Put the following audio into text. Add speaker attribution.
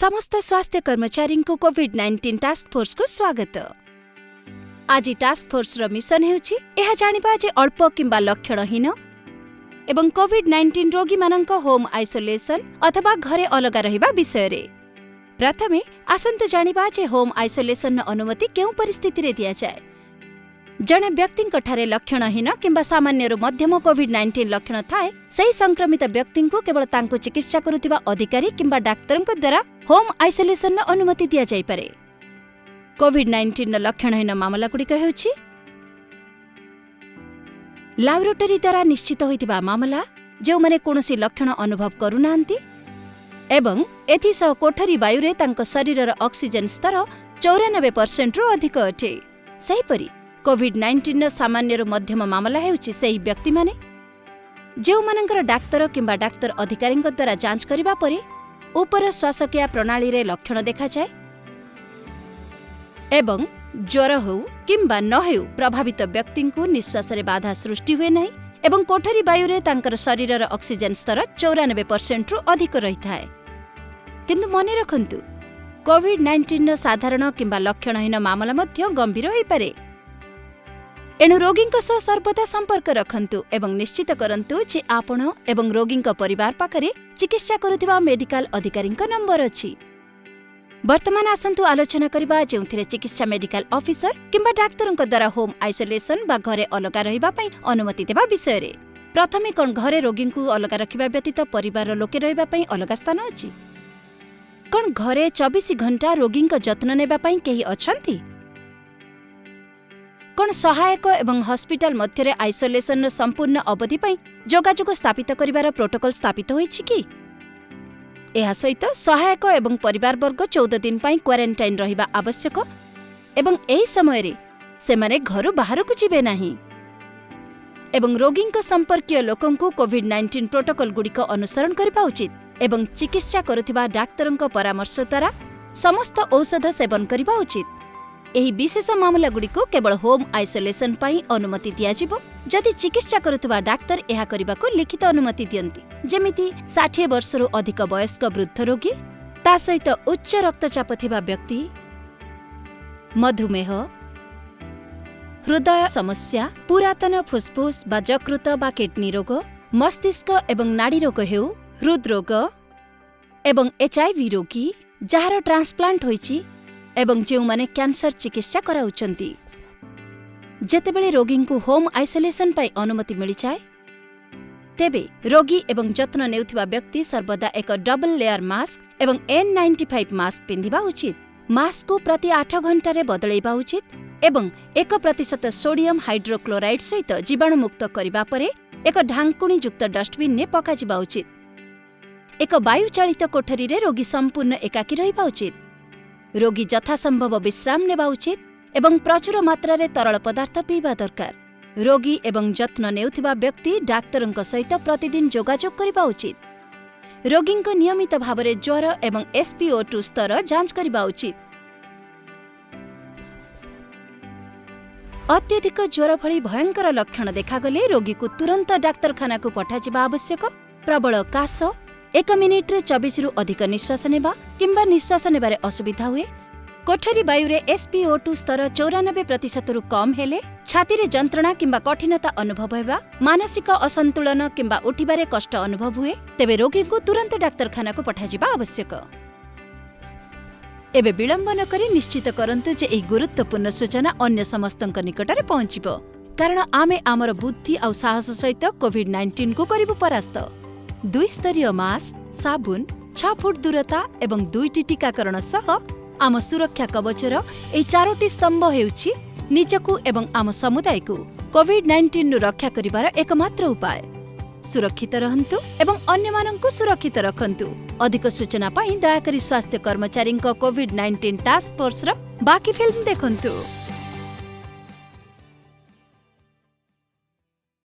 Speaker 1: ସମସ୍ତ ସ୍ୱାସ୍ଥ୍ୟ କର୍ମଚାରୀଙ୍କୁ କୋଭିଡ୍-19 ଟାସ୍କ ଫୋର୍ସକୁ ସ୍ୱାଗତ। ଆଜି ଟାସ୍କ ଫୋର୍ସର ମିଶନ ହେଉଛି ଏହା ଜାଣିବା ଯେ ଅଳ୍ପ କିମ୍ବା ଲକ୍ଷଣହୀନ ଏବଂ କୋଭିଡ୍-19 ରୋଗୀମାନଙ୍କ ହୋମ୍ ଆଇସୋଲେସନ୍ ଅଥବା ଘରେ ଅଲଗା ରହିବା ବିଷୟରେ। ପ୍ରଥମେ ଆସନ୍ତୁ ଜାଣିବା ଯେ ହୋମ୍ ଆଇସୋଲେସନର ଅନୁମତି କେଉଁ ପରିସ୍ଥିତିରେ ଦିଆଯାଏ। ଜଣେ ବ୍ୟକ୍ତିଙ୍କଠାରେ ଲକ୍ଷଣହୀନ କିମ୍ବା ସାମାନ୍ୟରୁ ମଧ୍ୟମ କୋଭିଡ୍-19 ଲକ୍ଷଣ ଥାଏ, ସେହି ସଂକ୍ରମିତ ବ୍ୟକ୍ତିଙ୍କୁ କେବଳ ତାଙ୍କୁ ଚିକିତ୍ସା କରୁଥିବା ଅଧିକାରୀ କିମ୍ବା ଡାକ୍ତରଙ୍କ ଦ୍ୱାରା ହୋମ୍ ଆଇସୋଲେସନର ଅନୁମତି ଦିଆଯାଇପାରେ। କୋଭିଡ୍-19ର ଲକ୍ଷଣହୀନ ମାମଲାଗୁଡ଼ିକ ହେଉଛି ଲାବୋରେଟୋରୀ ଦ୍ୱାରା ନିଶ୍ଚିତ ହୋଇଥିବା ମାମଲା, ଯେଉଁମାନେ କୌଣସି ଲକ୍ଷଣ ଅନୁଭବ କରୁନାହାନ୍ତି ଏବଂ ଏଥିସହ କୋଠରୀ ବାୟୁରେ ତାଙ୍କ ଶରୀରର ଅକ୍ସିଜେନ୍ ସ୍ତର 94%ରୁ ଅଧିକ ଅଟେ। ସେହିପରି କୋଭିଡ୍-19ର ସାମାନ୍ୟରୁ ମଧ୍ୟମ ମାମଲା ହେଉଛି ସେହି ବ୍ୟକ୍ତିମାନେ, ଯେଉଁମାନଙ୍କର ଡାକ୍ତର କିମ୍ବା ଡାକ୍ତର ଅଧିକାରୀଙ୍କ ଦ୍ୱାରା ଯାଞ୍ଚ କରିବା ପରେ ଉପର ଶ୍ୱାସକ୍ରିୟା ପ୍ରଣାଳୀରେ ଲକ୍ଷଣ ଦେଖାଯାଏ ଏବଂ ଜ୍ୱର ହେଉ କିମ୍ବା ନ ହେଉ, ପ୍ରଭାବିତ ବ୍ୟକ୍ତିଙ୍କୁ ନିଶ୍ୱାସରେ ବାଧା ସୃଷ୍ଟି ହୁଏ ନାହିଁ ଏବଂ କୋଠରୀ ବାୟୁରେ ତାଙ୍କର ଶରୀରର ଅକ୍ସିଜେନ୍ ସ୍ତର 94%ରୁ ଅଧିକ ରହିଥାଏ। କିନ୍ତୁ ମନେ ରଖନ୍ତୁ, କୋଭିଡ୍-19ର ସାଧାରଣ କିମ୍ବା ଲକ୍ଷଣହୀନ ମାମଲା ମଧ୍ୟ ଗମ୍ଭୀର ହୋଇପାରେ। ଏଣୁ ରୋଗୀଙ୍କ ସହ ସର୍ବଦା ସମ୍ପର୍କ ରଖନ୍ତୁ ଏବଂ ନିଶ୍ଚିତ କରନ୍ତୁ ଯେ ଆପଣ ଏବଂ ରୋଗୀଙ୍କ ପରିବାର ପାଖରେ ଚିକିତ୍ସା କରୁଥିବା ମେଡିକାଲ ଅଧିକାରୀଙ୍କ ନମ୍ବର ଅଛି। ବର୍ତ୍ତମାନ ଆସନ୍ତୁ ଆଲୋଚନା କରିବା, ଯେଉଁଥିରେ ଚିକିତ୍ସା ମେଡିକାଲ ଅଫିସର କିମ୍ବା ଡାକ୍ତରଙ୍କ ଦ୍ୱାରା ହୋମ୍ ଆଇସୋଲେସନ୍ ବା ଘରେ ଅଲଗା ରହିବା ପାଇଁ ଅନୁମତି ଦେବା ବିଷୟରେ। ପ୍ରଥମେ, କ'ଣ ଘରେ ରୋଗୀଙ୍କୁ ଅଲଗା ରଖିବା ବ୍ୟତୀତ ପରିବାରର ଲୋକେ ରହିବା ପାଇଁ ଅଲଗା ସ୍ଥାନ ଅଛି? କ'ଣ ଘରେ 24 ଘଣ୍ଟା ରୋଗୀଙ୍କ ଯତ୍ନ ନେବା ପାଇଁ କେହି ଅଛନ୍ତି? କ'ଣ ସହାୟକ ଏବଂ ହସ୍ପିଟାଲ ମଧ୍ୟରେ ଆଇସୋଲେସନର ସମ୍ପୂର୍ଣ୍ଣ ଅବଧି ପାଇଁ ଯୋଗାଯୋଗ ସ୍ଥାପିତ କରିବାର ପ୍ରୋଟୋକଲ ସ୍ଥାପିତ ହୋଇଛି କି? ଏହା ସହିତ ସହାୟକ ଏବଂ ପରିବାରବର୍ଗ 14 ଦିନ ପାଇଁ କ୍ୱାରେଣ୍ଟାଇନ୍ ରହିବା ଆବଶ୍ୟକ ଏବଂ ଏହି ସମୟରେ ସେମାନେ ଘରୁ ବାହାରକୁ ଯିବେ ନାହିଁ ଏବଂ ରୋଗୀଙ୍କ ସମ୍ପର୍କୀୟ ଲୋକଙ୍କୁ କୋଭିଡ୍-19 ପ୍ରୋଟୋକଲଗୁଡ଼ିକ ଅନୁସରଣ କରିବା ଉଚିତ ଏବଂ ଚିକିତ୍ସା କରୁଥିବା ଡାକ୍ତରଙ୍କ ପରାମର୍ଶ ଦ୍ୱାରା ସମସ୍ତ ଔଷଧ ସେବନ କରିବା ଉଚିତ। ଏହି ବିଶେଷ ମାମଲାଗୁଡ଼ିକୁ କେବଳ ହୋମ୍ ଆଇସୋଲେସନ୍ ପାଇଁ ଅନୁମତି ଦିଆଯିବ, ଯଦି ଚିକିତ୍ସା କରୁଥିବା ଡାକ୍ତର ଏହା କରିବାକୁ ଲିଖିତ ଅନୁମତି ଦିଅନ୍ତି, ଯେମିତି 60 ବର୍ଷରୁ ଅଧିକ ବୟସ୍କ ବୃଦ୍ଧ ରୋଗୀ, ତା ସହିତ ଉଚ୍ଚ ରକ୍ତଚାପ ଥିବା ବ୍ୟକ୍ତି, ମଧୁମେହ, ହୃଦୟ ସମସ୍ୟା, ପୁରାତନ ଫୁସ୍ଫୁସ୍ ବା ଯକୃତ ବା କିଡ୍ନୀ ରୋଗ, ମସ୍ତିଷ୍କ ଏବଂ ନାଡ଼ୀ ରୋଗ ହେଉ, ହୃଦରୋଗ ଏବଂ ଏଚ୍ଆଇଭି ରୋଗୀ ଯାହାର ଟ୍ରାନ୍ସପ୍ଲାଣ୍ଟ ହୋଇଛି ଏବଂ ଯେଉଁମାନେ କ୍ୟାନ୍ସର ଚିକିତ୍ସା କରାଉଛନ୍ତି। ଯେତେବେଳେ ରୋଗୀଙ୍କୁ ହୋମ୍ ଆଇସୋଲେସନ୍ ପାଇଁ ଅନୁମତି ମିଳିଯାଏ, ତେବେ ରୋଗୀ ଏବଂ ଯତ୍ନ ନେଉଥିବା ବ୍ୟକ୍ତି ସର୍ବଦା ଏକ ଡବଲ୍ ଲେୟାର ମାସ୍କ ଏବଂ ଏନ୍-95 ମାସ୍କ ପିନ୍ଧିବା ଉଚିତ। ମାସ୍କକୁ ପ୍ରତି 8 ଘଣ୍ଟାରେ ବଦଳାଇବା ଉଚିତ ଏବଂ 1% ସୋଡିୟମ୍ ହାଇଡ୍ରୋକ୍ଲୋରାଇଡ୍ ସହିତ ଜୀବାଣୁମୁକ୍ତ କରିବା ପରେ ଏକ ଢାଙ୍କୁଣୀଯୁକ୍ତ ଡଷ୍ଟବିନ୍ରେ ପକାଯିବା ଉଚିତ। ଏକ ବାୟୁଚାଳିତ କୋଠରୀରେ ରୋଗୀ ସମ୍ପୂର୍ଣ୍ଣ ଏକାକୀ ରହିବା ଉଚିତ। ରୋଗୀ ଯଥାସମ୍ଭବ ବିଶ୍ରାମ ନେବା ଉଚିତ ଏବଂ ପ୍ରଚୁର ମାତ୍ରାରେ ତରଳ ପଦାର୍ଥ ପିଇବା ଦରକାର। ରୋଗୀ ଏବଂ ଯତ୍ନ ନେଉଥିବା ବ୍ୟକ୍ତି ଡାକ୍ତରଙ୍କ ସହିତ ପ୍ରତିଦିନ ଯୋଗାଯୋଗ କରିବା ଉଚିତ। ରୋଗୀଙ୍କ ନିୟମିତ ଭାବରେ ଜ୍ୱର ଏବଂ ଏସ୍ପିଓ2 ସ୍ତର ଯାଞ୍ଚ କରିବା ଉଚିତ। ଅତ୍ୟଧିକ ଜ୍ୱର ଭଳି ଭୟଙ୍କର ଲକ୍ଷଣ ଦେଖାଗଲେ ରୋଗୀକୁ ତୁରନ୍ତ ଡାକ୍ତରଖାନାକୁ ପଠାଯିବା ଆବଶ୍ୟକ। ପ୍ରବଳ କାଶ, ଏକ ମିନିଟ୍ରେ 24ରୁ ଅଧିକ ନିଶ୍ୱାସ ନେବା କିମ୍ବା ନିଶ୍ୱାସ ନେବାରେ ଅସୁବିଧା ହୁଏ, କୋଠରୀ ବାୟୁରେ ଏସ୍ପିଓ2 ସ୍ତର 94%ରୁ କମ୍ ହେଲେ, ଛାତିରେ ଯନ୍ତ୍ରଣା କିମ୍ବା କଠିନତା ଅନୁଭବ ହେବା, ମାନସିକ ଅସନ୍ତୁଳନ କିମ୍ବା ଉଠିବାରେ କଷ୍ଟ ଅନୁଭବ ହୁଏ, ତେବେ ରୋଗୀଙ୍କୁ ତୁରନ୍ତ ଡାକ୍ତରଖାନାକୁ ପଠାଯିବା ଆବଶ୍ୟକ। ଏବେ ବିଳମ୍ବ ନ କରି ନିଶ୍ଚିତ କରନ୍ତୁ ଯେ ଏହି ଗୁରୁତ୍ୱପୂର୍ଣ୍ଣ ସୂଚନା ଅନ୍ୟ ସମସ୍ତଙ୍କ ନିକଟରେ ପହଞ୍ଚିବ, କାରଣ ଆମେ ଆମର ବୁଦ୍ଧି ଆଉ ସାହସ ସହିତ କୋଭିଡ୍-19କୁ କରିବୁ ପରାସ୍ତ। ଦୁଇସ୍ତରୀୟ ମାସ୍କ, ସାବୁନ, 6 ଫୁଟ ଦୂରତା ଏବଂ ଦୁଇଟି ଟୀକାକରଣ ସହ ଆମ ସୁରକ୍ଷା କବଚର ଏହି ଚାରୋଟି ସ୍ତମ୍ଭ ହେଉଛି ନିଜକୁ ଏବଂ ଆମ ସମୁଦାୟକୁ କୋଭିଡ୍-19ରୁ ରକ୍ଷା କରିବାର ଏକମାତ୍ର ଉପାୟ। ସୁରକ୍ଷିତ ରହନ୍ତୁ ଏବଂ ଅନ୍ୟମାନଙ୍କୁ ସୁରକ୍ଷିତ ରଖନ୍ତୁ। ଅଧିକ ସୂଚନା ପାଇଁ ଦୟାକରି ସ୍ୱାସ୍ଥ୍ୟ କର୍ମଚାରୀଙ୍କ କୋଭିଡ୍-19 ଟାସ୍କ ଫୋର୍ସର ବାକି ଫିଲ୍ମ ଦେଖନ୍ତୁ।